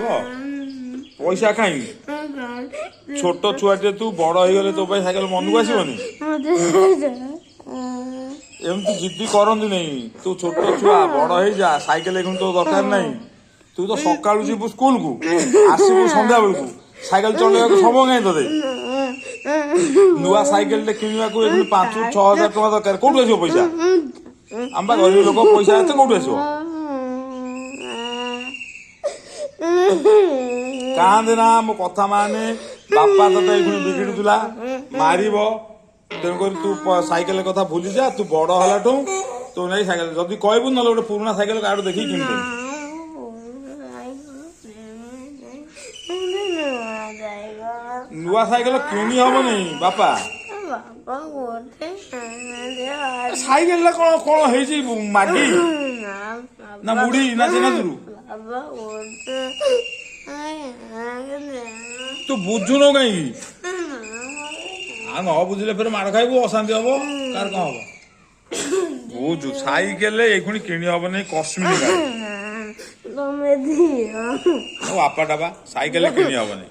ଆସିବ। ପଇସା କାହିଁ? ଛୋଟ ଛୁଆଟିଏ ତୁ, ବଡ ହେଇଗଲେ ତୋ ପାଇଁ ସାଇକେଲ ମନକୁ ଆସିବନି? ଏମିତି ଜିଦ୍ଦି କରନ୍ତି ନାହିଁ। ତୁ ଛୋଟ ଛୁଆ, ବଡ ହେଇଯା। ସାଇକେଲ ଏଖୁଣି ତୋ ଦରକାର ନାହିଁ। ତୁ ତ ସକାଳୁ ଯିବୁ ସ୍କୁଲକୁ, ଆସିବୁ ସନ୍ଧ୍ୟା ବେଳକୁ, ସାଇକେଲ ଚଲେଇବାକୁ ସମୟ କାହିଁ ତୋତେ? ନୂଆ ସାଇକେଲଟେ କିଣିବାକୁ ଏଖୁଣି 5ରୁ 6 ହଜାର ଟଙ୍କା ଦରକାର। କୋଉଠୁ ଆସିବ ପଇସା? ଆମ ବା ଗରିବ ଲୋକ, ପଇସା ଏତେ କୋଉଠୁ ଆସିବ? କାନ୍ଦେ ନା, ମୋ କଥା ମାନେ। ବାପା ତତେ ଏଇଖୁଣି ବିଗିଡୁଥିଲା, ମାରିବ। ତେଣୁକରି ତୁ ସାଇକେଲ କଥା ଭୁଲିଯା। ତୁ ବଡ ହେଲାଠୁ ତୁ ନେଇ ସାଇକେଲ ଯଦି କହିବୁ, ନହେଲେ ଗୋଟେ ପୁରୁଣା ସାଇକେଲ କାହାଠୁ ଦେଖିକି କିଣିଦେବି। ନୂଆ ସାଇକେଲ କିଣି ହବନି ବାପା। ସାଇକେଲଟା କଣ କଣ ହେଇଛି? ମାଗି ନା ମୁଢି ନା ଚେନାଚୁରୁ? ତୁ ବୁଝୁନୁ କାହିଁକି? ଆଉ ନ ବୁଝିଲେ ଫେର ମାଡ଼ ଖାଇବୁ, ଅଶାନ୍ତି ହବ, କାହାର କଣ ହବ। ବୁଝୁ, ସାଇକେଲ ଏଇଖୁଣି କିଣି ହବନି। କଶ୍ମୀର ଗାଡି ମୋ ବାପାଟା ବା, ସାଇକେଲ କିଣି ହବନି।